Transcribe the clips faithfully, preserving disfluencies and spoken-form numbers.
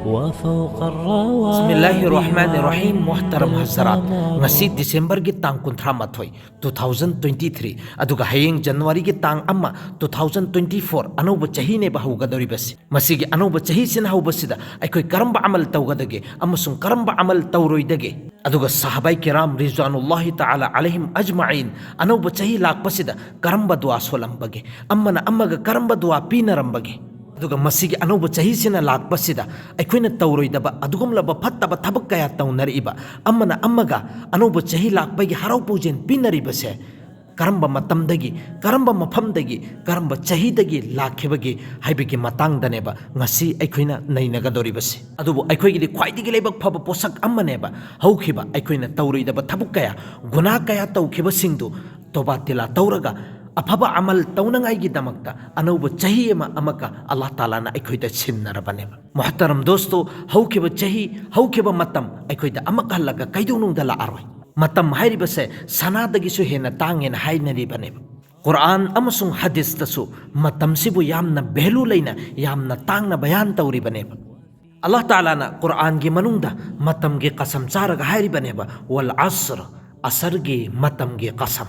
بسم الله الرحمن الرحيم. ꯃꯨꯍꯇꯔꯝ ꯍꯖꯔꯥꯠ, ꯉꯁꯤ ꯗꯤꯁꯦꯝꯕꯔꯒꯤ ꯇꯥꯡ ꯀꯨꯟꯊ꯭ꯔꯥ ꯃꯥꯊꯣꯏ, two thousand twenty three, ꯑꯗꯨꯒ ꯍꯌꯦꯡ ꯖꯅꯋꯥꯔꯤꯒꯤ ꯇꯥꯡ ꯑꯃ, two thousand twenty four, ꯑꯅꯧꯕ ꯆꯍꯤꯅꯦꯕ ꯍꯧꯒꯗꯧꯔꯤꯕꯁꯤ. ꯃꯁꯤꯒꯤ ꯑꯅꯧꯕ ꯆꯍꯤꯁꯤꯅ ꯍꯧꯕꯁꯤꯗ ꯑꯩꯈꯣꯏ ꯀꯔꯝꯕ ꯑꯃꯜ ꯇꯧꯒꯗꯒꯦ ꯑꯃꯁꯨꯡ ꯀꯔꯝꯕ ꯑꯃꯜ ꯇꯧꯔꯣꯏꯗꯒꯦ? ꯑꯗꯨꯒ ꯁꯍꯥꯕꯥꯏ ꯀꯤꯔꯥꯝ ꯔꯤꯖ꯭ꯋꯥꯅꯨꯜꯂꯥꯍꯤ ꯇꯥꯂꯥ ꯑꯂꯩꯍꯤꯝ ꯑꯖꯃꯥꯏꯟ ꯑꯅꯧꯕ ꯆꯍꯤ ꯂꯥꯛꯄꯁꯤꯗ ꯀꯔꯝꯕ ꯗꯨꯋꯥ ꯁꯣꯜꯂꯝꯕꯒꯦ? ꯑꯃꯅ ꯑꯃꯒ ꯀꯔꯝꯕ ꯗꯨꯋꯥ ꯄꯤꯅꯔꯝꯕꯒꯦ? ꯑꯗꯨꯒ ꯃꯁꯤꯒꯤ ꯑꯅꯧꯕ ꯆꯍꯤꯁꯤꯅ ꯂꯥꯛꯄꯁꯤꯗ ꯑꯩꯈꯣꯏꯅ ꯇꯧꯔꯣꯏꯗꯕ ꯑꯗꯨꯒꯨꯝꯂꯕ ꯐꯠꯇꯕ ꯊꯕꯛ ꯀꯌꯥ ꯇꯧꯅꯔꯛꯏꯕ, ꯑꯃꯅ ꯑꯃꯒ ꯑꯅꯧꯕ ꯆꯍꯤ ꯂꯥꯛꯄꯒꯤ ꯍꯔꯥꯎ ꯄꯨꯖꯦꯟ ꯄꯤꯅꯔꯤꯕꯁꯦ ꯀꯔꯝꯕ ꯃꯇꯝꯗꯒꯤ, ꯀꯔꯝꯕ ꯃꯐꯝꯗꯒꯤ, ꯀꯔꯝꯕ ꯆꯍꯤꯗꯒꯤ ꯂꯥꯛꯈꯤꯕꯒꯦ ꯍꯥꯏꯕꯒꯤ ꯃꯇꯥꯡꯗꯅꯦꯕ ꯉꯁꯤ ꯑꯩꯈꯣꯏꯅ ꯅꯩꯅꯒꯗꯧꯔꯤꯕꯁꯤ꯫ ꯑꯗꯨꯕꯨ ꯑꯩꯈꯣꯏꯒꯤꯗꯤ ꯈ꯭ꯋꯥꯏꯗꯒꯤ ꯂꯥꯏꯕꯛ ꯐꯕ ꯄꯣꯠꯁꯛ ꯑꯃꯅꯦꯕ, ꯍꯧꯈꯤꯕ ꯑꯩꯈꯣꯏꯅ ꯇꯧꯔꯣꯏꯗꯕ ꯊꯕꯛ ꯀꯌꯥ, ꯒꯨꯅꯥ ꯀꯌꯥ ꯇꯧꯈꯤꯕꯁꯤꯡꯗꯨ ꯇꯣꯕꯥ ꯇꯤꯂꯥ ꯇꯧꯔꯒ ꯑꯐꯕ ꯑꯃꯜ ꯇꯧꯅꯉꯥꯏꯒꯤꯗꯃꯛꯇ ꯑꯅꯧꯕ ꯆꯍꯤ ꯑꯃ ꯑꯃꯛꯀ ꯑꯜꯂꯥꯍ ꯇꯥꯂꯥꯅ ꯑꯩꯈꯣꯏꯗ ꯁꯤꯟꯅꯔꯕꯅꯦꯕ꯫ ꯃꯨꯍꯇꯔꯝ ꯗꯣꯁꯇꯣ, ꯍꯧꯈꯤꯕ ꯆꯍꯤ, ꯍꯧꯈꯤꯕ ꯃꯇꯝ ꯑꯩꯈꯣꯏꯗ ꯑꯃꯛ ꯍꯜꯂꯒ ꯀꯩꯗꯧꯅꯨꯡꯗ ꯂꯥꯛꯑꯔꯣꯏ꯫ ꯃꯇꯝ ꯍꯥꯏꯔꯤꯕꯁꯦ ꯁꯅꯥꯗꯒꯤꯁꯨ ꯍꯦꯟꯅ ꯇꯥꯡꯉꯦꯅ ꯍꯥꯏꯅꯔꯤꯕꯅꯦꯕ꯫ ꯀꯨꯔꯥꯟ ꯑꯃꯁꯨꯡ ꯍꯗꯤꯁꯇꯁꯨ ꯃꯇꯝꯁꯤꯕꯨ ꯌꯥꯝꯅ ꯚꯦꯂꯨ ꯂꯩꯅ, ꯌꯥꯝꯅ ꯇꯥꯡꯅ ꯕꯌꯥꯟ ꯇꯧꯔꯤꯕꯅꯦꯕ꯫ ꯑꯜꯂꯥꯍ ꯇꯥꯂꯥꯅ ꯀꯨꯔꯥꯟꯒꯤ ꯃꯅꯨꯡꯗ ꯃꯇꯝꯒꯤ ꯀꯁꯝ ꯆꯥꯔꯒ ꯍꯥꯏꯔꯤꯕꯅꯦꯕ, "ꯋꯜ ꯑꯁꯔ", ꯑꯁꯔꯒꯤ ꯃꯇꯝꯒꯤ ꯀꯁꯝ꯫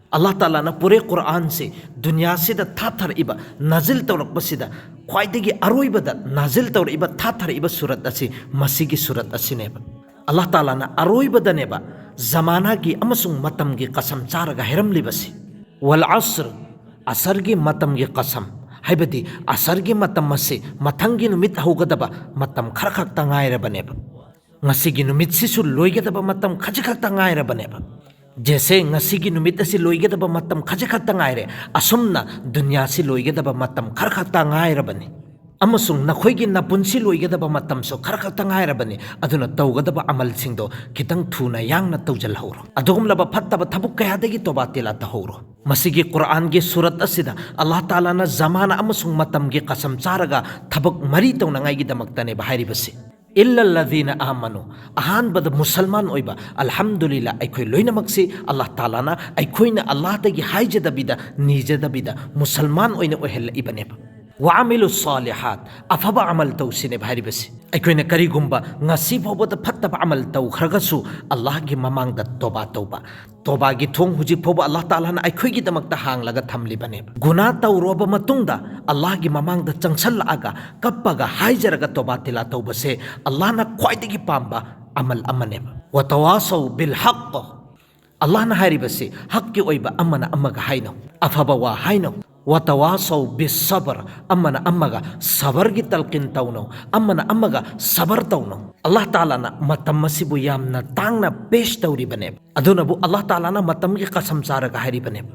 ꯑꯜꯂꯥꯍ ꯇꯥꯂꯥꯅ ꯄꯨꯔꯦ ꯀꯨꯔꯥꯟꯁꯤ ꯗꯨꯅꯤꯌꯥꯁꯤꯗ ꯊꯥꯊꯔꯛꯏꯕ, ꯅꯥꯖꯤꯜ ꯇꯧꯔꯛꯄꯁꯤꯗ ꯈ꯭ꯋꯥꯏꯗꯒꯤ ꯑꯔꯣꯏꯕꯗ ꯅꯥꯖꯤꯜ ꯇꯧꯔꯛꯏꯕ, ꯊꯥꯊꯔꯛꯏꯕ ꯁꯨꯔꯠ ꯑꯁꯤ ꯃꯁꯤꯒꯤ ꯁꯨꯔꯠ ꯑꯁꯤꯅꯦꯕ꯫ ꯑꯜꯂꯥꯍ ꯇꯥꯂꯥꯅ ꯑꯔꯣꯏꯕꯗꯅꯦꯕ ꯖꯃꯥꯅꯥꯒꯤ ꯑꯃꯁꯨꯡ ꯃꯇꯝꯒꯤ ꯀꯁꯝ ꯆꯥꯔꯒ ꯍꯥꯏꯔꯝꯂꯤꯕꯁꯤ꯫ "ꯋꯜ ꯑꯁꯔ", ꯑꯁꯔꯒꯤ ꯃꯇꯝꯒꯤ ꯀꯁꯝ, ꯍꯥꯏꯕꯗꯤ ꯑꯁꯔꯒꯤ ꯃꯇꯝ ꯑꯁꯤ ꯃꯊꯪꯒꯤ ꯅꯨꯃꯤꯠ ꯍꯧꯒꯗꯕ ꯃꯇꯝ ꯈꯔ ꯈꯛꯇ ꯉꯥꯏꯔꯕꯅꯦꯕ꯫ ꯉꯁꯤꯒꯤ ꯅꯨꯃꯤꯠꯁꯤꯁꯨ ꯂꯣꯏꯒꯗꯕ ꯃꯇꯝ ꯈꯖꯤꯛ ꯈꯛꯇ ꯉꯥꯏꯔꯕꯅꯦꯕ꯫ ꯖꯦꯁꯦ, ꯉꯁꯤꯒꯤ ꯅꯨꯃꯤꯠ ꯑꯁꯤ ꯂꯣꯏꯒꯗꯕ ꯃꯇꯝ ꯈꯖꯤꯛ ꯈꯛꯇ ꯉꯥꯏꯔꯦ, ꯑꯁꯨꯝꯅ ꯗꯨꯅꯤꯌꯥꯁꯤ ꯂꯣꯏꯒꯗꯕ ꯃꯇꯝ ꯈꯔ ꯈꯛꯇ ꯉꯥꯏꯔꯕꯅꯤ꯫ ꯑꯃꯁꯨꯡ ꯅꯈꯣꯏꯒꯤ ꯅꯄꯨꯟꯁꯤ ꯂꯣꯏꯒꯗꯕ ꯃꯇꯝꯁꯨ ꯈꯔ ꯈꯛꯇ ꯉꯥꯏꯔꯕꯅꯤ꯫ ꯑꯗꯨꯅ ꯇꯧꯒꯗꯕ ꯑꯃꯜꯁꯤꯡꯗꯣ ꯈꯤꯇꯪ ꯊꯨꯅ ꯌꯥꯡꯅ ꯇꯧꯖꯤꯜꯍꯧꯔꯣ꯫ ꯑꯗꯨꯒꯨꯝꯂꯕ ꯐꯠꯇꯕ ꯊꯕꯛ ꯀꯌꯥꯗꯒꯤ ꯇꯣꯕꯥ ꯇꯤꯂꯥ ꯇꯧꯍꯧꯔꯣ꯫ ꯃꯁꯤꯒꯤ ꯀꯨꯔꯥꯟꯒꯤ ꯁꯨꯔꯠ ꯑꯁꯤꯗ ꯑꯜꯂꯥꯍ ꯇꯥꯂꯥꯅ ꯖꯃꯥꯅꯥ ꯑꯃꯁꯨꯡ ꯃꯇꯝꯒꯤ ꯀꯁꯝ ꯆꯥꯔꯒ ꯊꯕꯛ ꯃꯔꯤ ꯇꯧꯅꯉꯥꯏꯒꯤꯗꯃꯛꯇꯅꯦꯕ ꯍꯥꯏꯔꯤꯕꯁꯤ꯫ "ꯏꯜꯂꯜꯂꯗꯤꯅ ꯑꯥꯃꯅꯨ", ꯑꯍꯥꯟꯕꯗ ꯃꯨꯁꯜꯃꯥꯟ ꯑꯣꯏꯕ, ꯑꯜꯍꯝꯗꯨꯂꯤꯜꯂꯥ, ꯑꯩꯈꯣꯏ ꯂꯣꯏꯅꯃꯛꯁꯤ ꯑꯜꯂꯥꯍ ꯇꯥꯂꯥꯅ ꯑꯩꯈꯣꯏꯅ ꯑꯜꯂꯥꯍꯗꯒꯤ ꯍꯥꯏꯖꯗꯕꯤꯗ, ꯅꯤꯖꯗꯕꯤꯗ ꯃꯨꯁꯜꯃꯥꯟ ꯑꯣꯏꯅ ꯑꯣꯏꯍꯜꯂꯛꯏꯕꯅꯦꯕ꯫ "ꯋꯥ ꯑꯃꯤꯂꯨ ꯁꯥꯂꯤꯍꯥꯠ", ꯑꯐꯕ ꯑꯃꯜ ꯇꯧꯁꯤꯅꯦꯕ ꯍꯥꯏꯔꯤꯕꯁꯤ꯫ ꯑꯩꯈꯣꯏꯅ ꯀꯔꯤꯒꯨꯝꯕ ꯉꯁꯤ ꯐꯥꯎꯕꯗ ꯐꯠꯇꯕ ꯑꯃꯜ ꯇꯧꯈ꯭ꯔꯒꯁꯨ, ꯑꯜꯂꯥꯍꯒꯤ ꯃꯃꯥꯡꯗ ꯇꯣꯕꯥ ꯇꯧꯕ꯫ ꯇꯣꯕꯥꯒꯤ ꯊꯣꯡ ꯍꯧꯖꯤꯛ ꯐꯥꯎꯕ ꯑꯜꯂꯥꯍ ꯇꯥꯂꯥꯅ ꯑꯩꯈꯣꯏꯒꯤꯗꯃꯛꯇ ꯍꯥꯡꯂꯒ ꯊꯝꯂꯤꯕꯅꯦꯕ꯫ ꯒꯨꯅꯥ ꯇꯧꯔꯨꯔꯕ ꯃꯇꯨꯡꯗ ꯑꯜꯂꯥꯍꯒꯤ ꯃꯃꯥꯡꯗ ꯆꯪꯁꯜꯂꯛꯑꯒ, ꯀꯞꯄꯒ, ꯍꯥꯏꯖꯔꯒ ꯇꯣꯕꯥ ꯇꯤꯂꯥ ꯇꯧꯕꯁꯦ ꯑꯜꯂꯥꯍꯅ ꯈ꯭ꯋꯥꯏꯗꯒꯤ ꯄꯥꯝꯕ ꯑꯃꯜ ꯑꯃꯅꯦꯕ꯫ "ꯋꯥꯇꯋꯥꯁꯧ ꯕꯤꯜ ꯍꯛ"꯫ ꯑꯜꯂꯥꯍꯅ ꯍꯥꯏꯔꯤꯕꯁꯤ, ꯍꯛꯀꯤ ꯑꯣꯏꯕ ꯑꯃꯅ ꯑꯃꯒ ꯍꯥꯏꯅꯧ, ꯑꯐꯕ ꯋꯥ ꯍꯥꯏꯅꯧ꯫ "ꯋꯥꯇꯋꯥꯁꯧ ꯕꯤꯁ ꯁꯕꯔ", ꯑꯃꯅ ꯑꯃꯒ ꯁꯕꯔꯒꯤ ꯇꯜꯀꯤꯟ ꯇꯧꯅꯧ, ꯑꯃꯅ ꯑꯃꯒ ꯁꯕꯔ ꯇꯧꯅꯧ꯫ ꯑꯜꯂꯥꯍ ꯇꯥꯂꯥꯅ ꯃꯇꯝ ꯑꯁꯤꯕꯨ ꯌꯥꯝꯅ ꯇꯥꯡꯅ ꯄꯦꯁ ꯇꯧꯔꯤꯕꯅꯦꯕ꯫ ꯑꯗꯨꯅꯕꯨ ꯑꯜꯂꯥꯍ ꯇꯥꯂꯥꯅ ꯃꯇꯝꯒꯤ ꯀꯁꯝ ꯆꯥꯔꯒ ꯍꯥꯏꯔꯤꯕꯅꯦꯕ꯫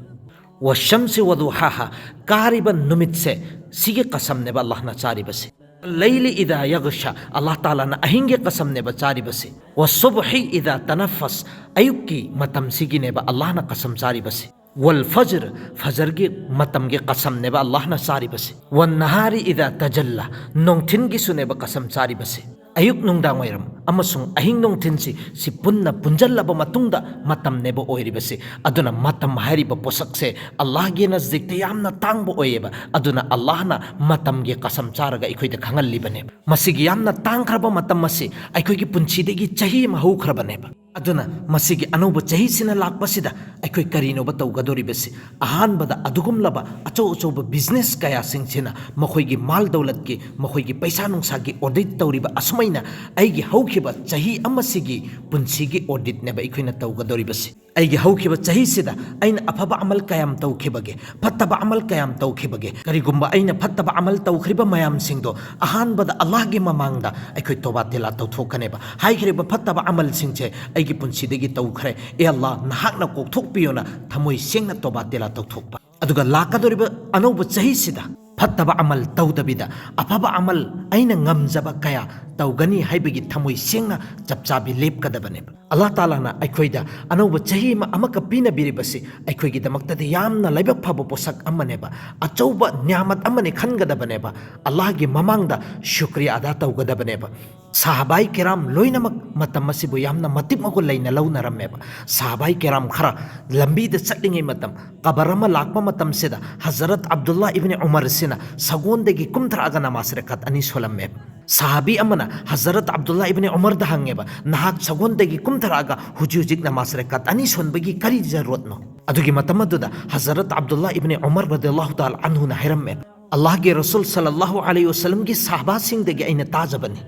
"ꯋꯥꯁꯝꯁꯤ ꯋꯥꯗꯨꯍꯥꯍꯥ", ꯀꯥꯔꯤꯕ ꯅꯨꯃꯤꯠꯁꯦ, ꯁꯤꯒꯤ ꯀꯁꯝꯅꯦꯕ ꯑꯜꯂꯥꯍꯅ ꯆꯥꯔꯤꯕꯁꯦ꯫ "ꯂꯩꯂꯤ ꯏꯗꯥ ꯌꯒꯁꯥ", ꯑꯜꯂꯥꯍ ꯇꯥꯂꯥꯅ ꯑꯍꯤꯡꯒꯤ ꯀꯁꯝꯅꯦꯕ ꯆꯥꯔꯤꯕꯁꯦ꯫ "ꯋꯥꯁꯨꯕꯍꯤ ꯏꯗꯥ ꯇꯅꯐꯁ", ꯑꯌꯨꯛꯀꯤ ꯃꯇꯝꯁꯤꯒꯤꯅꯦꯕ ꯑꯜꯂꯥꯍꯅ ꯀꯁꯝ ꯆꯥꯔꯤꯕꯁꯦ꯫ "ꯋꯜ ꯐꯖꯔ", ꯐꯖꯔꯒꯤ ꯃꯇꯝꯒꯤ ꯀꯁꯝꯅꯦꯕ ꯑꯜꯂꯥꯍꯅ ꯆꯥꯔꯤꯕꯁꯦ꯫ "ꯋꯟ ꯅꯍꯥꯔꯤ ꯏꯗꯥ ꯇꯖꯜꯂꯥ", ꯅꯨꯡꯊꯤꯟꯒꯤꯁꯨꯅꯦꯕ ꯀꯁꯝ ꯆꯥꯔꯤꯕꯁꯦ꯫ ꯑꯌꯨꯛ ꯅꯨꯡꯗꯥꯡ ꯋꯥꯏꯔꯝ ꯑꯃꯁꯨꯡ ꯑꯍꯤꯡ ꯅꯨꯡꯊꯤꯟꯁꯤ, ꯁꯤ ꯄꯨꯟꯅ ꯄꯨꯟꯖꯜꯂꯕ ꯃꯇꯨꯡꯗ ꯃꯇꯝꯅꯦꯕ ꯑꯣꯏꯔꯤꯕꯁꯦ꯫ ꯑꯗꯨꯅ ꯃꯇꯝ ꯍꯥꯏꯔꯤꯕ ꯄꯣꯠꯁꯛꯁꯦ ꯑꯜꯂꯥꯍꯒꯤ ꯅꯖꯗꯤꯛꯇ ꯌꯥꯝꯅ ꯇꯥꯡꯕ ꯑꯣꯏꯌꯦꯕ꯫ ꯑꯗꯨꯅ ꯑꯜꯂꯥꯍꯅ ꯃꯇꯝꯒꯤ ꯀꯁꯝ ꯆꯥꯔꯒ ꯑꯩꯈꯣꯏꯗ ꯈꯪꯍꯜꯂꯤꯕꯅꯦꯕ꯫ ꯃꯁꯤꯒꯤ ꯌꯥꯝꯅ ꯇꯥꯡꯈ꯭ꯔꯕ ꯃꯇꯝ ꯑꯁꯤ ꯑꯩꯈꯣꯏꯒꯤ ꯄꯨꯟꯁꯤꯗꯒꯤ ꯆꯍꯤ ꯑꯃ ꯍꯧꯈ꯭ꯔꯕꯅꯦꯕ꯫ ꯑꯗꯨꯅ ꯃꯁꯤꯒꯤ ꯑꯅꯧꯕ ꯆꯍꯤꯁꯤꯅ ꯂꯥꯛꯄꯁꯤꯗ ꯑꯩꯈꯣꯏ ꯀꯔꯤꯅꯣꯕ ꯇꯧꯒꯗꯧꯔꯤꯕꯁꯤ? ꯑꯍꯥꯟꯕꯗ ꯑꯗꯨꯒꯨꯝꯂꯕ ꯑꯆꯧ ꯑꯆꯧꯕ ꯕꯤꯖꯤꯅꯦꯁ ꯀꯌꯥꯁꯤꯡꯁꯤꯅ ꯃꯈꯣꯏꯒꯤ ꯃꯥꯜ ꯗꯧꯂꯠꯀꯤ, ꯃꯈꯣꯏꯒꯤ ꯄꯩꯁꯥ ꯅꯨꯡꯁꯥꯒꯤ ꯑꯣꯗꯤꯠ ꯇꯧꯔꯤꯕ ꯑꯁꯨꯃꯥꯏꯅ ꯑꯩꯒꯤ ꯍꯧꯈꯤꯕ ꯆꯍꯤ ꯑꯃꯁꯤꯒꯤ ꯄꯨꯟꯁꯤꯒꯤ ꯑꯣꯗꯤꯠꯅꯦꯕ ꯑꯩꯈꯣꯏꯅ ꯇꯧꯒꯗꯧꯔꯤꯕꯁꯤ꯫ ꯑꯩꯒꯤ ꯍꯧꯈꯤꯕ ꯆꯍꯤꯁꯤꯗ ꯑꯩꯅ ꯑꯐꯕ ꯑꯃꯜ ꯀꯌꯥꯝ ꯇꯧꯈꯤꯕꯒꯦ, ꯐꯠꯇꯕ ꯑꯃꯜ ꯀꯌꯥꯝ ꯇꯧꯈꯤꯕꯒꯦ? ꯀꯔꯤꯒꯨꯝꯕ ꯑꯩꯅ ꯐꯠꯇꯕ ꯑꯃꯜ ꯇꯧꯈ꯭ꯔꯤꯕ ꯃꯌꯥꯝꯁꯤꯡꯗꯣ ꯑꯍꯥꯟꯕꯗ ꯑꯜꯂꯥꯍꯒꯤ ꯃꯃꯥꯡꯗ ꯑꯩꯈꯣꯏ ꯇꯣꯕꯥ ꯇꯤꯂꯥ ꯇꯧꯊꯣꯛꯀꯅꯦꯕ꯫ ꯍꯥꯏꯈ꯭ꯔꯤꯕ ꯐꯠꯇꯕ ꯑꯃꯜꯁꯤꯡꯁꯦ ꯑꯩꯒꯤ ꯄꯨꯟꯁꯤꯗꯒꯤ ꯇꯧꯈ꯭ꯔꯦ, ꯑꯦ ꯑꯜꯂꯥꯍ, ꯅꯍꯥꯛꯅ ꯀꯣꯛꯊꯣꯛꯄꯤꯌꯣꯅ ꯊꯃꯣꯏ ꯁꯦꯡꯅ ꯇꯣꯕꯥ ꯇꯤꯂꯥ ꯇꯧꯊꯣꯛꯄ꯫ ꯑꯗꯨꯒ ꯂꯥꯛꯀꯗꯧꯔꯤꯕ ꯑꯅꯧꯕ ꯆꯍꯤꯁꯤꯗ ꯐꯠꯇꯕ ꯑꯃꯜ ꯇꯧꯗꯕꯤꯗ ꯑꯐꯕ ꯑꯃꯜ ꯑꯩꯅ ꯉꯝꯖꯕ ꯀꯌꯥ ꯇꯧꯒꯅꯤ ꯍꯥꯏꯕꯒꯤ ꯊꯃꯣꯏ ꯁꯦꯡꯅ ꯆꯞ ꯆꯥꯕꯤ ꯂꯦꯞꯀꯗꯕꯅꯦꯕ꯫ ꯑꯜꯂꯥꯍ ꯇꯥꯂꯥꯅ ꯑꯩꯈꯣꯏꯗ ꯑꯅꯧꯕ ꯆꯍꯤ ꯑꯃ ꯑꯃꯈꯛ ꯄꯤꯅꯕꯤꯔꯤꯕꯁꯤ ꯑꯩꯈꯣꯏꯒꯤꯗꯃꯛꯇꯗꯤ ꯌꯥꯝꯅ ꯂꯥꯏꯕꯛ ꯐꯕ ꯄꯣꯠꯁꯛ ꯑꯃꯅꯦꯕ, ꯑꯆꯧꯕ ꯅꯤꯌꯥꯃꯠ ꯑꯃꯅꯤ ꯈꯟꯒꯗꯕꯅꯦꯕ, ꯑꯜꯂꯥꯍꯒꯤ ꯃꯃꯥꯡꯗ ꯁꯨꯀ꯭ꯔꯤꯌꯥ ꯑꯗꯥ ꯇꯧꯒꯗꯕꯅꯦꯕ꯫ ꯁꯍꯥꯕꯥꯏ ꯀꯤꯔꯥꯝ ꯂꯣꯏꯅꯃꯛ ꯃꯇꯝ ꯑꯁꯤꯕꯨ ꯌꯥꯝꯅ ꯃꯇꯤꯛ ꯃꯒꯨꯟ ꯂꯩꯅ ꯂꯧꯅꯔꯝꯃꯦꯕ꯫ ꯁꯍꯥꯕꯥꯏ ꯀꯤꯔꯥꯝ ꯈꯔ ꯂꯝꯕꯤꯗ ꯆꯠꯂꯤꯉꯩ ꯃꯇꯝ, ꯀꯕꯔ ꯑꯃ ꯂꯥꯛꯄ ꯃꯇꯝꯁꯤꯗ ꯍꯖꯔꯠ ꯑꯕꯗꯨꯜꯂꯥ ꯏꯕꯅꯤ ꯎꯃꯔꯁꯤꯅ ꯁꯒꯣꯟꯗꯒꯤ ꯀꯨꯝꯊꯔꯛꯑꯒ ꯅꯃꯥꯖ ꯔꯀꯥꯠ ꯑꯅꯤ ꯁꯣꯜꯂꯝꯃꯦꯕ꯫ ꯁꯍꯥꯕꯤ ꯑꯃꯅ ꯍꯖꯔꯠ ꯑꯕꯗꯨꯜꯂꯥ ꯏꯕꯅꯤ ꯎꯃꯔꯗ ꯍꯪꯉꯦꯕ, "ꯅꯍꯥꯛ ꯁꯒꯣꯟꯗꯒꯤ ꯀꯨꯝꯊꯔꯛꯑꯒ ꯍꯧꯖꯤꯛ ꯍꯧꯖꯤꯛ ꯅꯃꯥꯖ ꯔꯀꯥꯠ ꯑꯅꯤ ꯁꯣꯟꯕꯒꯤ ꯀꯔꯤ ꯖꯔꯨꯔꯠꯅꯣ?" ꯑꯗꯨꯒꯤ ꯃꯇꯝ ꯑꯗꯨꯗ ꯍꯖꯔꯠ ꯑꯕꯗꯨꯜꯂꯥ ꯏꯕꯅꯤ ꯎꯃꯔ ꯔꯗꯤꯌꯜꯂꯥꯍꯨ ꯇꯥꯂꯥ ꯑꯟꯍꯨꯅ ꯍꯥꯏꯔꯝꯃꯦ, "ꯑꯜꯂꯥꯍꯒꯤ ꯔꯁꯨꯜ ꯁꯜꯂꯜꯂꯥꯍꯨ ꯑꯂꯩꯍꯤ ꯋꯁꯜꯂꯝꯒꯤ ꯁꯍꯥꯕꯥꯁꯤꯡꯗꯒꯤ ꯑꯩꯅ ꯇꯥꯖꯕꯅꯤ,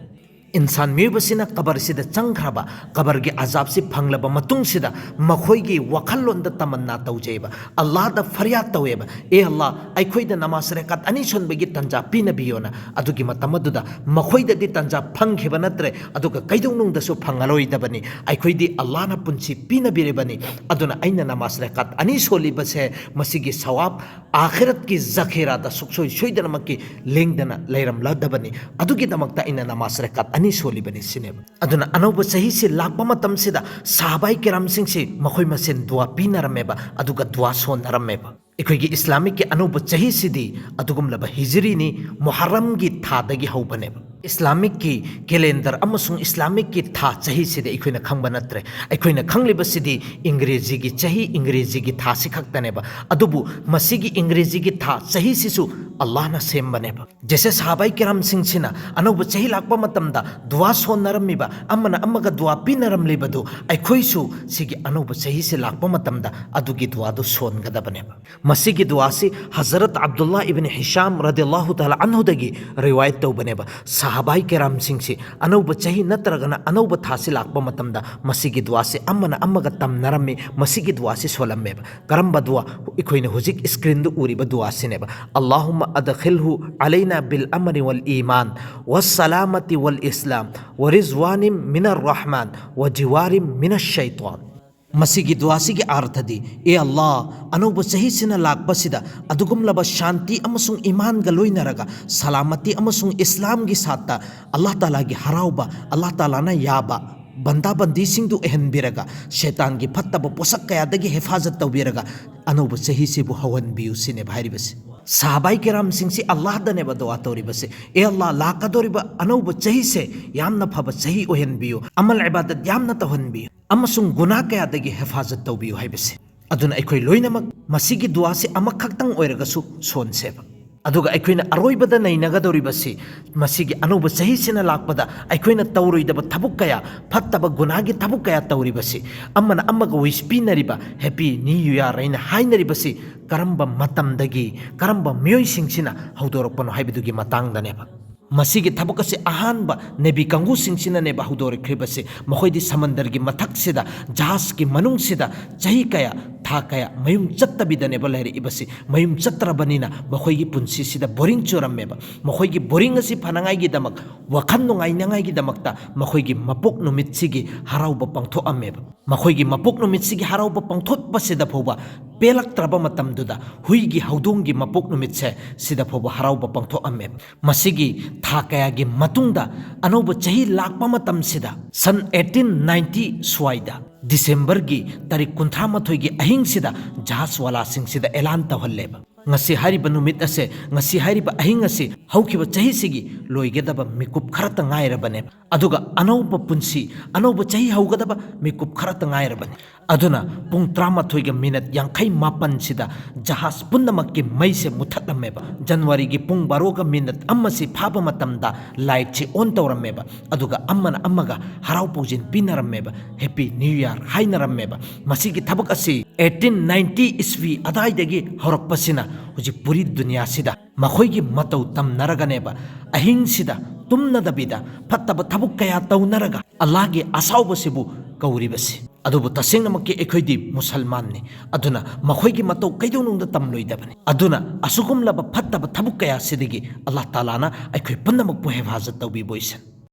ꯏꯟꯁꯥꯟ ꯃꯤꯑꯣꯏꯕꯁꯤꯅ ꯀꯕꯔꯁꯤꯗ ꯆꯪꯈ꯭ꯔꯕ, ꯀꯕꯔꯒꯤ ꯑꯖꯥꯕꯁꯤ ꯐꯪꯂꯕ ꯃꯇꯨꯡꯁꯤꯗ ꯃꯈꯣꯏꯒꯤ ꯋꯥꯈꯜꯂꯣꯟꯗ ꯇꯃꯟꯅꯥ ꯇꯧꯖꯩꯕ, ꯑꯜꯂꯥꯍꯗ ꯐꯔꯤꯌꯥꯗ ꯇꯧꯋꯦꯕ, 'ꯑꯦ ꯑꯜꯂꯥꯍ, ꯑꯩꯈꯣꯏꯗ ꯅꯃꯥꯖ ꯔꯀꯥꯠ ꯑꯅꯤ ꯁꯣꯟꯕꯒꯤ ꯇꯟꯖꯥ ꯄꯤꯅꯕꯤꯌꯣꯅ.' ꯑꯗꯨꯒꯤ ꯃꯇꯝ ꯑꯗꯨꯗ ꯃꯈꯣꯏꯗꯗꯤ ꯇꯟꯖꯥ ꯐꯪꯈꯤꯕ ꯅꯠꯇ꯭ꯔꯦ, ꯑꯗꯨꯒ ꯀꯩꯗꯧꯅꯨꯡꯗꯁꯨ ꯐꯪꯉꯔꯣꯏꯗꯕꯅꯤ꯫ ꯑꯩꯈꯣꯏꯗꯤ ꯑꯜꯂꯥꯍꯅ ꯄꯨꯟꯁꯤ ꯄꯤꯅꯕꯤꯔꯤꯕꯅꯤ, ꯑꯗꯨꯅ ꯑꯩꯅ ꯅꯃꯥꯖ ꯔꯀꯥꯠ ꯑꯅꯤ ꯁꯣꯜꯂꯤꯕꯁꯦ ꯃꯁꯤꯒꯤ ꯁꯋꯥꯕ ꯑꯥꯈꯤꯔꯠꯀꯤ ꯖꯈꯤꯔꯥꯗ ꯁꯨꯛꯁꯣꯏ ꯁꯣꯏꯗꯅꯃꯛꯀꯤ ꯂꯦꯡꯗꯅ ꯂꯩꯔꯝꯂꯗꯕꯅꯤ꯫ ꯑꯗꯨꯒꯤꯗꯃꯛꯇ ꯑꯩꯅ ꯅꯃꯥꯖ ꯔꯀꯥꯠ ꯑꯅꯤ ꯁꯣꯜꯂꯤꯕꯅꯤ" ꯁꯤꯅꯦꯕ꯫ ꯑꯗꯨꯅ ꯑꯅꯧꯕ ꯆꯍꯤꯁꯤ ꯂꯥꯛꯄ ꯃꯇꯝꯁꯤꯗ ꯁꯍꯥꯕꯥꯏ ꯀꯤꯔꯥꯝꯁꯤꯡꯁꯤ ꯃꯈꯣꯏ ꯃꯁꯦꯟ ꯗꯨꯋꯥ ꯄꯤꯅꯔꯝꯃꯦꯕ, ꯑꯗꯨꯒ ꯗꯨꯋꯥ ꯁꯣꯟꯅꯔꯝꯃꯦꯕ꯫ ꯑꯩꯈꯣꯏꯒꯤ ꯏꯁꯂꯥꯃꯤꯛꯀꯤ ꯑꯅꯧꯕ ꯆꯍꯤꯁꯤꯗꯤ ꯑꯗꯨꯒꯨꯝꯂꯕ ꯍꯤꯖꯔꯤꯅꯤ, ꯃꯨꯍꯔꯝꯒꯤ ꯊꯥꯗꯒꯤ ꯍꯧꯕꯅꯦꯕ꯫ ꯏꯁꯂꯥꯃꯤꯛꯀꯤ ꯀꯦꯂꯦꯟꯗꯔ ꯑꯃꯁꯨꯡ ꯏꯁꯂꯥꯃꯤꯛꯀꯤ ꯊꯥ ꯆꯍꯤꯁꯤꯗꯤ ꯑꯩꯈꯣꯏꯅ ꯈꯪꯕ ꯅꯠꯇ꯭ꯔꯦ꯫ ꯑꯩꯈꯣꯏꯅ ꯈꯪꯂꯤꯕꯁꯤꯗꯤ ꯏꯪꯒ꯭ꯔꯦꯖꯤꯒꯤ ꯆꯍꯤ, ꯏꯪꯒ꯭ꯔꯦꯖꯤꯒꯤ ꯊꯥꯁꯤ ꯈꯛꯇꯅꯦꯕ꯫ ꯑꯗꯨꯕꯨ ꯃꯁꯤꯒꯤ ꯏꯪꯒ꯭ꯔꯦꯖꯤꯒꯤ ꯊꯥ ꯆꯍꯤꯁꯤꯁꯨ ꯑꯜꯂꯥꯍꯅ ꯁꯦꯝꯕꯅꯦꯕ꯫ ꯖꯦꯁꯦ ꯁꯍꯥꯕꯥꯏ ꯀꯤꯔꯥꯝꯁꯤꯡꯁꯤꯅ ꯑꯅꯧꯕ ꯆꯍꯤ ꯂꯥꯛꯄ ꯃꯇꯝꯗ ꯗꯨꯋꯥ ꯁꯣꯟꯅꯔꯝꯃꯤꯕ, ꯑꯃꯅ ꯑꯃꯒ ꯗꯨꯋꯥ ꯄꯤꯅꯔꯝꯂꯤꯕꯗꯨ ꯑꯩꯈꯣꯏꯁꯨ ꯁꯤꯒꯤ ꯑꯅꯧꯕ ꯆꯍꯤꯁꯤ ꯂꯥꯛꯄ ꯃꯇꯝꯗ ꯑꯗꯨꯒꯤ ꯗꯨꯋꯥꯗꯨ ꯁꯣꯟꯒꯗꯕꯅꯦꯕ꯫ ꯃꯁꯤꯒꯤ ꯗꯨꯋꯥꯁꯤ ꯍꯖꯔꯠ ꯑꯕꯗꯨꯜꯂꯥ ꯏꯕꯅꯤ ꯍꯤꯁꯥꯝ ꯔꯗꯤꯌꯜꯂꯥꯍꯨ ꯇꯥꯂꯥ ꯑꯟꯍꯨꯗꯒꯤ ꯔꯤꯋꯥꯌꯠ ꯇꯧꯕꯅꯦꯕ꯫ ꯁꯍꯥꯕꯥꯏ ꯀꯤꯔꯥꯝꯁꯤꯡꯁꯤ ꯑꯅꯧꯕ ꯆꯍꯤ ꯅꯠꯇ꯭ꯔꯒꯅ ꯑꯅꯧꯕ ꯊꯥꯁꯤ ꯂꯥꯛꯄ ꯃꯇꯝꯗ ꯃꯁꯤꯒꯤ ꯗꯨꯋꯥꯁꯤ ꯑꯃꯅ ꯑꯃꯒ ꯇꯝꯅꯔꯝꯃꯤ, ꯃꯁꯤꯒꯤ ꯗꯨꯋꯥꯁꯤ ꯁꯣꯜꯂꯝꯃꯦꯕ꯫ ꯀꯔꯝꯕ ꯗꯨꯋꯥ? ꯑꯩꯈꯣꯏꯅ ꯍꯧꯖꯤꯛ ꯏꯁꯀ꯭ꯔꯤꯟꯗ ꯎꯔꯤꯕ ꯗꯨꯋꯥꯁꯤꯅꯦꯕ꯫ "اللهم أدخله علينا بالأمن والإيمان والسلامة والإسلام ورضوان من الرحمن وجوار من الشيطان." ꯃꯁꯤꯒꯤ ꯗꯨꯋꯥꯁꯤꯒꯤ ꯑꯥꯔꯊꯗꯤ, "ꯑꯦ ꯑꯜꯂꯥꯍ, ꯑꯅꯧꯕ ꯆꯍꯤꯁꯤꯅ ꯂꯥꯛꯄꯁꯤꯗ ꯑꯗꯨꯒꯨꯝꯂꯕ ꯁꯥꯟꯇꯤ ꯑꯃꯁꯨꯡ ꯏꯃꯥꯟꯒ ꯂꯣꯏꯅꯔꯒ ꯁꯂꯥꯃꯇꯤ ꯑꯃꯁꯨꯡ ꯏꯁꯂꯥꯝꯒꯤ ꯁꯥꯠꯇ ꯑꯜꯂꯥꯍ ꯇꯥꯂꯥꯒꯤ ꯍꯔꯥꯎꯕ, ꯑꯜꯂꯥꯍ ꯇꯥꯂꯥꯅ ꯌꯥꯕ ꯕꯟꯗꯥ ꯕꯟꯗꯤꯁꯤꯡꯗꯨ ꯑꯣꯏꯍꯟꯕꯤꯔꯒ ꯁꯩꯇꯥꯟꯒꯤ ꯐꯠꯇꯕ ꯄꯣꯠꯁꯛ ꯀꯌꯥꯗꯒꯤ ꯍꯦꯐꯥꯖꯠ ꯇꯧꯕꯤꯔꯒ ꯑꯅꯧꯕ ꯆꯍꯤꯁꯤꯕꯨ ꯍꯧꯍꯟꯕꯤꯌꯨ" ꯁꯤꯅꯦꯕ ꯍꯥꯏꯔꯤꯕꯁꯤ꯫ ꯁꯍꯥꯕꯥꯏ ꯀꯤꯔꯥꯝꯁꯤꯡꯁꯤ ꯑꯜꯂꯥꯍꯗꯅꯦꯕ ꯗꯨꯋꯥ ꯇꯧꯔꯤꯕꯁꯦ, "ꯑꯦ ꯑꯜꯂꯥꯍ, ꯂꯥꯛꯀꯗꯧꯔꯤꯕ ꯑꯅꯧꯕ ꯆꯍꯤꯁꯦ ꯌꯥꯝꯅ ꯐꯕ ꯆꯍꯤ ꯑꯣꯏꯍꯟꯕꯤꯌꯨ, ꯑꯃꯜ ꯏꯕꯥꯗꯠ ꯌꯥꯝꯅ ꯇꯧꯍꯟꯕꯤꯌꯨ, ꯑꯃꯁꯨꯡ ꯒꯨꯅꯥ ꯀꯌꯥꯗꯒꯤ ꯍꯦꯐꯥꯖꯠ ꯇꯧꯕꯤꯌꯨ" ꯍꯥꯏꯕꯁꯦ꯫ ꯑꯗꯨꯅ ꯑꯩꯈꯣꯏ ꯂꯣꯏꯅꯃꯛ ꯃꯁꯤꯒꯤ ꯗꯨꯋꯥꯁꯦ ꯑꯃꯈꯛꯇꯪ ꯑꯣꯏꯔꯒꯁꯨ ꯁꯣꯟꯁꯦꯕ꯫ ꯑꯗꯨꯒ ꯑꯩꯈꯣꯏꯅ ꯑꯔꯣꯏꯕꯗ ꯅꯩꯅꯒꯗꯧꯔꯤꯕꯁꯤ, ꯃꯁꯤꯒꯤ ꯑꯅꯧꯕ ꯆꯍꯤꯁꯤꯅ ꯂꯥꯛꯄꯗ ꯑꯩꯈꯣꯏꯅ ꯇꯧꯔꯣꯏꯗꯕ ꯊꯕꯛ ꯀꯌꯥ, ꯐꯠꯇꯕ ꯒꯨꯅꯥꯒꯤ ꯊꯕꯛ ꯀꯌꯥ ꯇꯧꯔꯤꯕꯁꯤ, ꯑꯃꯅ ꯑꯃꯒ wish ꯄꯤꯅꯔꯤꯕ, "Happy New Year" ꯍꯥꯏꯅ ꯍꯥꯏꯅꯔꯤꯕꯁꯤ ꯀꯔꯝꯕ ꯃꯇꯝꯗꯒꯤ, ꯀꯔꯝꯕ ꯃꯤꯑꯣꯏꯁꯤꯡꯁꯤꯅ ꯍꯧꯗꯣꯔꯛꯄꯅꯣ ꯍꯥꯏꯕꯗꯨꯒꯤ ꯃꯇꯥꯡꯗꯅꯦꯕ꯫ ꯃꯁꯤꯒꯤ ꯊꯕꯛ ꯑꯁꯤ ꯑꯍꯥꯟꯕ ꯅꯕꯤ ꯀꯥꯡꯕꯨꯁꯤꯡꯁꯤꯅꯅꯦꯕ ꯍꯧꯗꯣꯔꯛꯈ꯭ꯔꯤꯕꯁꯤ꯫ ꯃꯈꯣꯏꯗꯤ ꯁꯃꯟꯗꯔꯒꯤ ꯃꯊꯛꯁꯤꯗ, ꯖꯍꯥꯖꯀꯤ ꯃꯅꯨꯡꯁꯤꯗ ꯆꯍꯤ ꯀꯌꯥ, ꯊꯥ ꯀꯌꯥ ꯃꯌꯨꯝ ꯆꯠꯇꯕꯤꯗꯅꯦꯕ ꯂꯩꯔꯛꯏꯕꯁꯤ꯫ ꯃꯌꯨꯝ ꯆꯠꯇ꯭ꯔꯕꯅꯤꯅ ꯃꯈꯣꯏꯒꯤ ꯄꯨꯟꯁꯤꯁꯤꯗ boring ꯆꯨꯔꯝꯃꯦꯕ꯫ ꯃꯈꯣꯏꯒꯤ boring ꯑꯁꯤ ꯐꯅꯉꯥꯏꯒꯤꯗꯃꯛ, ꯋꯥꯈꯜ ꯅꯨꯡꯉꯥꯏꯅꯉꯥꯏꯒꯤꯗꯃꯛꯇ ꯃꯈꯣꯏꯒꯤ ꯃꯄꯣꯛ ꯅꯨꯃꯤꯠꯁꯤꯒꯤ ꯍꯔꯥꯎꯕ ꯄꯥꯡꯊꯣꯛꯑꯝꯃꯦꯕ꯫ ꯃꯈꯣꯏꯒꯤ ꯃꯄꯣꯛ ꯅꯨꯃꯤꯠꯁꯤꯒꯤ ꯍꯔꯥꯎꯕ ꯄꯥꯡꯊꯣꯛꯄꯁꯤꯗ ꯐꯥꯎꯕ ꯄꯦꯜꯂꯛꯇ꯭ꯔꯕ ꯃꯇꯝꯗꯨꯗ, ꯍꯨꯏꯒꯤ ꯍꯧꯗꯣꯡꯒꯤ ꯃꯄꯣꯛ ꯅꯨꯃꯤꯠꯁꯦ, ꯁꯤꯗ ꯐꯥꯎꯕ ꯍꯔꯥꯎꯕ ꯄꯥꯡꯊꯣꯛꯑꯝꯃꯦꯕ꯫ ꯃꯁꯤꯒꯤ ꯊꯥ ꯀꯌꯥꯒꯤ ꯃꯇꯨꯡꯗ ꯑꯅꯧꯕ ꯆꯍꯤ ꯂꯥꯛꯄ ꯃꯇꯝꯁꯤꯗ, ꯁꯟ eighteen ninety ꯁ꯭ꯋꯥꯏꯗ, ꯗꯤꯁꯦꯝꯕꯔꯒꯤ ꯇꯥꯔꯤꯛ ꯀꯨꯟꯊ꯭ꯔꯥ ꯃꯥꯊꯣꯏꯒꯤ ꯑꯍꯤꯡꯁꯤꯗ ꯖꯍꯥꯖ ꯋꯥꯂꯥꯁꯤꯡꯁꯤꯗ ꯑꯦꯂꯥꯟ ꯇꯧꯍꯜꯂꯦꯕ꯫ ꯉꯁꯤ ꯍꯥꯏꯔꯤꯕ ꯅꯨꯃꯤꯠ ꯑꯁꯦ, ꯉꯁꯤ ꯍꯥꯏꯔꯤꯕ ꯑꯍꯤꯡ ꯑꯁꯤ ꯍꯧꯈꯤꯕ ꯆꯍꯤꯁꯤꯒꯤ ꯂꯣꯏꯒꯗꯕ ꯃꯤꯀꯨꯞ ꯈꯔꯇ ꯉꯥꯏꯔꯕꯅꯦꯕ꯫ ꯑꯗꯨꯒ ꯑꯅꯧꯕ ꯄꯨꯟꯁꯤ, ꯑꯅꯧꯕ ꯆꯍꯤ ꯍꯧꯒꯗꯕ ꯃꯤꯀꯨꯞ ꯈꯔꯇ ꯉꯥꯏꯔꯕꯅꯤ꯫ ꯑꯗꯨꯅ ꯄꯨꯡ ꯇꯔꯥꯃꯥꯊꯣꯏꯒ ꯃꯤꯅꯠ ꯌꯥꯡꯈꯩ ꯃꯥꯄꯟꯁꯤꯗ ꯖꯍꯥꯖ ꯄꯨꯝꯅꯃꯛꯀꯤ ꯃꯩꯁꯦ ꯃꯨꯊꯠꯂꯝꯃꯦꯕ꯫ ꯖꯅꯋꯥꯔꯤꯒꯤ ꯄꯨꯡ ꯕꯥꯔꯣꯒ ꯃꯤꯅꯠ ꯑꯃꯁꯤ ꯐꯥꯕ ꯃꯇꯝꯗ lightꯁꯤ on ꯇꯧꯔꯝꯃꯦꯕ꯫ ꯑꯗꯨꯒ ꯑꯃꯅ ꯑꯃꯒ ꯍꯔꯥꯎ ꯄꯧꯖꯤꯟ ꯄꯤꯅꯔꯝꯃꯦꯕ, "Happy New Year" ꯍꯥꯏꯅꯔꯝꯃꯦꯕ꯫ ꯃꯁꯤꯒꯤ ꯊꯕꯛ ꯑꯁꯤ eighteen ninety ꯏꯁ꯭ꯋꯤ ꯑꯗꯥꯏꯗꯒꯤ ꯍꯧꯔꯛꯄꯁꯤꯅ ꯍꯧꯖꯤꯛ ꯄꯨꯔꯤ ꯗꯨꯅꯤꯌꯥꯁꯤꯗ ꯃꯈꯣꯏꯒꯤ ꯃꯇꯧ ꯇꯝꯅꯔꯒꯅꯦꯕ ꯑꯍꯤꯡꯁꯤꯗ ꯇꯨꯝꯅꯗꯕꯤꯗ ꯐꯠꯇꯕ ꯊꯕꯛ ꯀꯌꯥ ꯇꯧꯅꯔꯒ ꯑꯜꯂꯥꯍꯒꯤ ꯑꯁꯥꯎꯕꯁꯤꯕꯨ ꯀꯧꯔꯤꯕꯁꯤ꯫ ꯑꯗꯨꯕꯨ ꯇꯁꯦꯡꯅꯃꯛꯀꯤ ꯑꯩꯈꯣꯏꯗꯤ ꯃꯨꯁꯜꯃꯥꯟꯅꯤ꯫ ꯑꯗꯨꯅ ꯃꯈꯣꯏꯒꯤ ꯃꯇꯧ ꯀꯩꯗꯧꯅꯨꯡꯗ ꯇꯝꯂꯣꯏꯗꯕꯅꯤ꯫ ꯑꯗꯨꯅ ꯑꯁꯤꯒꯨꯝꯂꯕ ꯐꯠꯇꯕ ꯊꯕꯛ ꯀꯌꯥꯁꯤꯗꯒꯤ ꯑꯜꯂꯥꯍ ꯇꯥꯂꯥꯅ ꯑꯩꯈꯣꯏ ꯄꯨꯝꯅꯃꯛꯄꯨ ꯍꯦꯐꯥꯖꯠ ꯇꯧꯕꯤꯕ ꯑꯣꯏꯁꯅꯨ꯫